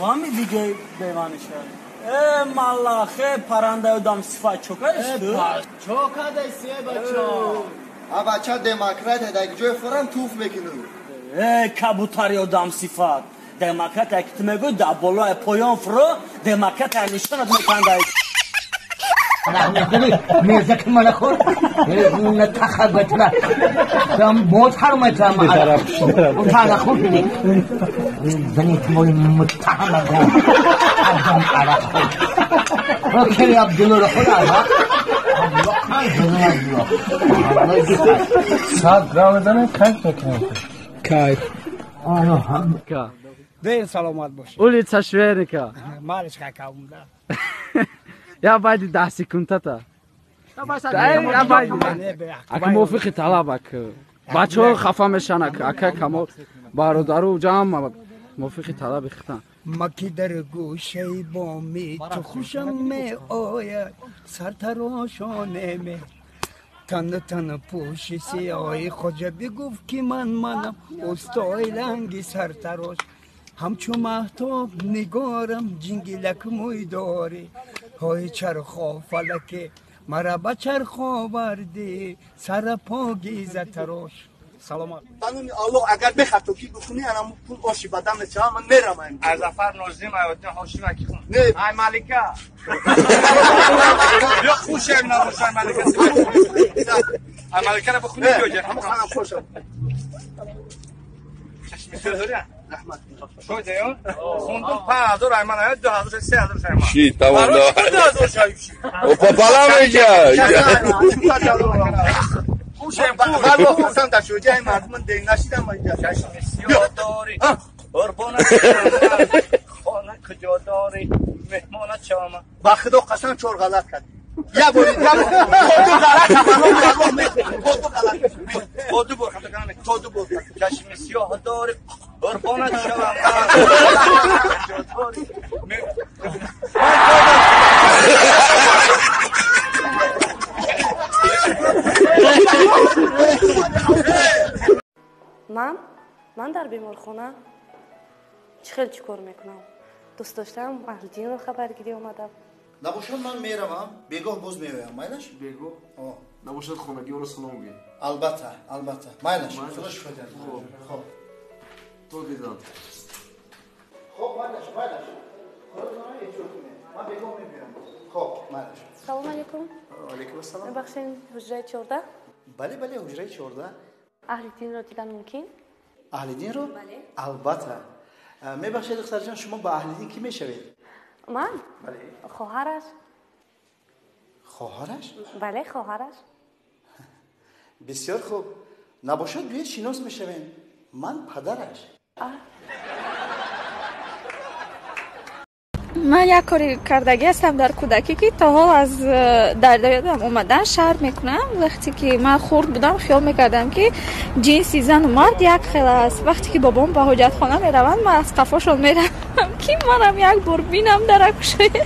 Вами видеои беманиша. Э, малахе, парандаи одам сифат чо кардест? Чо кардест, э, бачо? А бача демократия дар ҷои форам туф мекунад. Э, кабутари одам сифат. Демократия ки ту мегӯӣ, дар болои поён фуро демократия нишонат мекунад. Мезак малахор тахабатра боз ҳармата тарахор зани тмои муттаҳама адам арахор кери Абдулло хор 100 грамм мезанем, кайф мекунем, кайф. Ден саломат бошед. Улица Шверника. Малиш какаумда. Я байди 10 секундата. Ака, мувофиқи талаб, ак, бачаҳо хафа мешан, ака Камол, бародару ҷамъ, мувофиқи талаби хитан. Маки дар гӯшаи боми ту хушам меояд, сартарошонеме тан тан пӯши сиёҳи хоҷа бигуфт, ки ман манам устои ланги сартарош, ҳамчу маҳтоб нигорам, ҷингилак мӯй дорӣ, ҳои чархо фалаке мара ба чарх овардӣ, сарапо гизатарош. Саломат. Ба номи Аллоҳ, агар бехатогӣ бихунӣ, анам пул оши бадам мешавам, ман мерам. Аз Зафар Нозим Аёддин Ҳошим аки хун. Не. Ай малика. Ё хушем набоша, ай малика. Ай малика ра бихунӣ ё ҷа. Ҳама ханам хошам. Чашми сиёҳ дорӣ? Раҳмат. Шо ҷаён? Хундум 5000 ай ман, ай 2000, 3000 ай ман. Ши, тамом. Барои 2000 шай. Пополам иҷа. Хушем пул. Валлоҳ қасам, дар шуҷаи мардуман дeng нашидам инҷа. Чашми сиёҳ дорӣ. Қурбона хона куҷо дорӣ? Меҳмона чама. Ба худо қасам, чор ғалат кардӣ. Як бор, як бор. То ду ғалат, аллоҳ мехӯрад. То ду ғалат. То ду бор хато кардам. То ду бор. Чашми сиёҳ дорӣ, қурбона шавам. Куҷо дорӣ? Ман дар беморхона чӣ хел чӣ кор мекунам? Дӯст доштам Аҳлиддинро хабаргирӣ омадам. Набошад, ман меравам, бегоҳ боз меоям, майлаш? Бегоҳ набошад, хонагиёро салом гӯед. Албатта, албатта, майлаш, худо шифо диҳад. Хоб. То дидан. Хоб, майлаш, майлаш, худотонро эҳтиёт кунед, ман бегоҳ мебиём. Хоб, майлаш. Салому алейкум. Алейкум ассалом. Мебахшед, ҳуҷраи 14? Бале, бале, ҳуҷраи 14. Аҳлиддинро дидан мумкин? Аҳлиддинро? Бале. Албатта. Мебахшед, духтарҷон, шумо ба Аҳлиддин кӣ мешавед? Ман? Бале. Хоҳараш. Хоҳараш? Бале, хоҳараш. Бисёр хуб, набошад, биёед, шинос мешавем, ман падараш. Ман як кори кардагӣ ҳастам дар кӯдакӣ, ки то ҳол аз дар ёдам омадан шарм мекунам. Вақте ки ман хурд будам, хиёл мекардам, ки ҷинси зану мард як хел аст. Вақте ки бобом ба ҳоҷатхона мераванд, ман аз қафошон меравам, ки манам як бор бинам дар акушоя.